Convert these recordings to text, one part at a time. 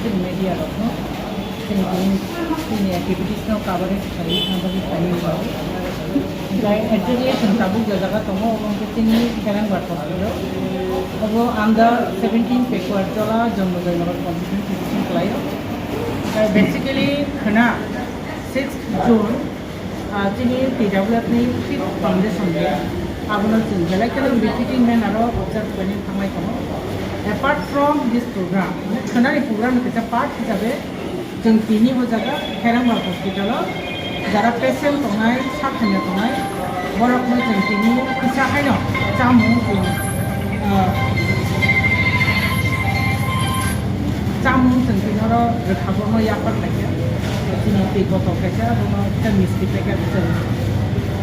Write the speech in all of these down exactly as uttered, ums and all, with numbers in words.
Media rokno chini tini, tini activities no coverage khlaiwi thangwi khlaimani bagwi. Omohai actually chwng tabuk je jaga tongo, omo hwnkhe chini Kherangbar hospital. Obo under seventeen Pekuarjola Janmajoy Nagar constituency khlaio. Omohai basically khwna sixth June, ah, chini T W F ni fifth foundation day, abono chwng belai kheno befitting manner o observe khlaina thangwi tongo. Apart from this program, khwnani program ni kaisa part hisabe chwng tini o jaga Kherangbar hospital o jara patient tongnai, sak hamya tongnai, borokno chwng tini kisa haino chamung chwng, ah, chamung chwng tini oro rwkha, bono yapar khaikha, chini twi botol kaisa, bono kisa misti packet chwng.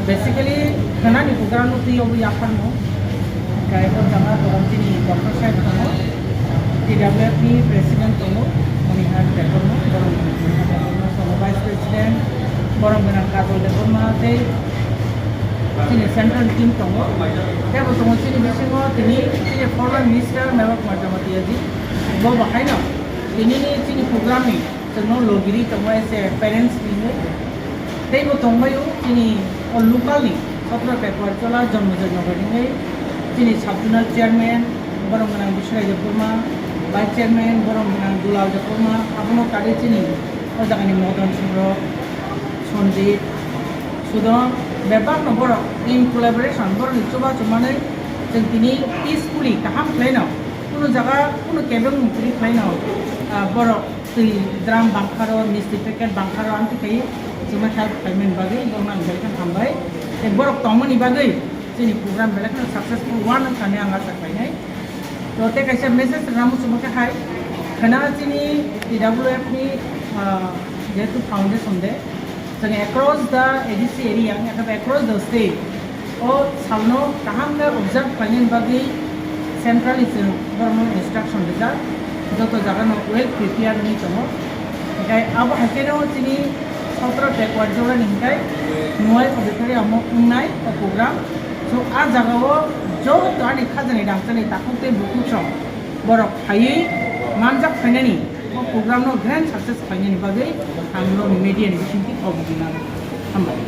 Basically, khwnani program no twi obo yapharno. Khe o jaga borok chini doctor saheb tongo, T W F ni president tongo, Monihar Debbarma, borok tongo vice president, borok gwnang Kajol Debbarma, tei chini central team tongo. Tei bo tongo chini bisingo tini chini former minister Mewa Kumar Jamatia ji, bo bo haino tini ni chini program ni chwngno logiri tongo as a parents ni. Tei bo tongbaio chini o local ni Chhatrapekuarjola Janmajoy Nagar ni chini sub zonal chairman, borom gwnang Biswai Debbarma, vice chairman, borom gwnang Dulal Debbarma, abono kari chini o jagani Modan Singh rok, Sanjit, Sudon, bebak no borok in collaboration, borok ni chubachu manwi chwng tini peacefully kaham khlaino, kunu jaga kunu kebeng mukri khlaino, ah, borok twi drum bangkharo, misti packet bangkharo, amtwi khai chwngno help khlaimani bagwi borokno ang belai kheno hambai. Tei borok tongmani bagwi chini program belai kheno successful wng thani ang acha khlainai. To tei kaisa message rwna muchungma khe hai, khwna chini T W F ni, ah, jehetu foundation day, chwng across the A D C area, across the state, o salno kaham khe observe khlainani bagwi centrally chwng borokno instruction rijak, joto jagano well prepare wngwi tongo. Hinkhe abo hai kheno chini Chhatrapekuarjola ni hinkhe Noyai auditorium o wngnai o program. So, a jagao joto ani khajani rangchakni takhuk tei bukhuk rok borok phaiwi manjak phainani o program no grand success khlainani bagwi ang norokni media ni bisingtwi kok rwna hambai.